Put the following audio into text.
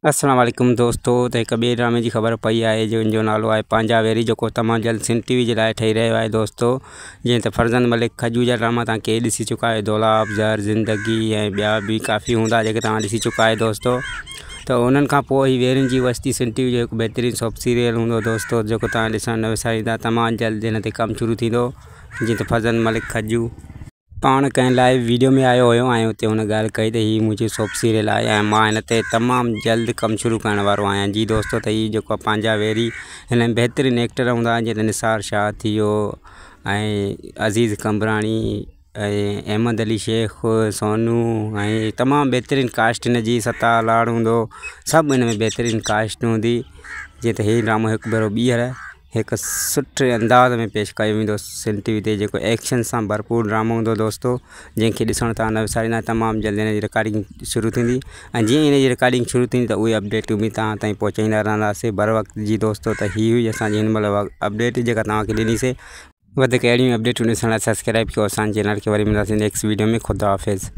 السلام عليڪم دوستو ته هڪ ٻئي ڊرامي جي خبر پئي آهي جنهن جو نالو آهي پنهنجا ويري جيڪو تمام جلد سنڌ ٽي وي جي لاء ٺهي رهيو آهي دوستو جيئن ته فرزند ملڪ کجو جا ڊراما تان ڪي ڏسي چڪا آهيو دولاب زهر زندگي ۽ ٻيا به ڪافي هوندا جيڪي توهان ڏسي چڪا آهيو دوستو ته انهن کان پوء هي ويرين جي وستي سنڌ ٽي وي جو هڪ بهترين سوپ سيريل هوندو دوستو جيڪو توهان ڏسڻ نه وساريندا تمام جلد هن تي ڪم شروع ٿيندو جيئن ته فرزند ملڪ کجو پاڻ ڪنهن لائيو ويڊيو ۾ آيو هيو ۽ اتي هن ڳالهه ڪئي ته هي منهنجي سوپ سيريل آهي ۽ مان هن تي تمام جلد ڪم شروع ڪرڻ وارو آهيان جي دوستو ته هي جيڪو آهي پنهنجا ويري هن ۾ بهترين ايڪٽر هوندا جيئن ته نثار شاهه ٿي ويو ۽ عزيز قمبراڻي ۽ احمد علي شيخ سونو ۽ تمام بهترين ڪاسٽ هن جي ستار لاڙ هوندو سڀ هن ۾ بهترين ڪاسٽ هوندي جيئن ته هي ڊرامو هڪ ڀيرو ٻيهر هڪ سٺي انداز ۾ پيش ڪيو ويندو سنڌ ٽي وي تي جيڪو ايڪشن سان ڀرپور ڊرامو هوندو دوستو جنهن کي ڏسڻ تان نه وساريندا تمام جلد هن جي رڪارڊنگ شروع ٿيندي ۽ جيئن هن جي رڪارڊنگ شروع ٿيندي ته اهي اپڊيٽون به توهان تائين پهچائيندا رهنداسين بر وقت جي دوستو ته هي هئي اسان جي هن مهل اپڊيٽ جيڪا توهان کي ڏنيسي وڌيڪ اهڙيون اپڊيٽون ڏسڻ لاء سبسڪرائب ڪيو اسان جي چينل کي وري ملنداسين نيڪسٽ ويڊيو ۾ خدا حافظ.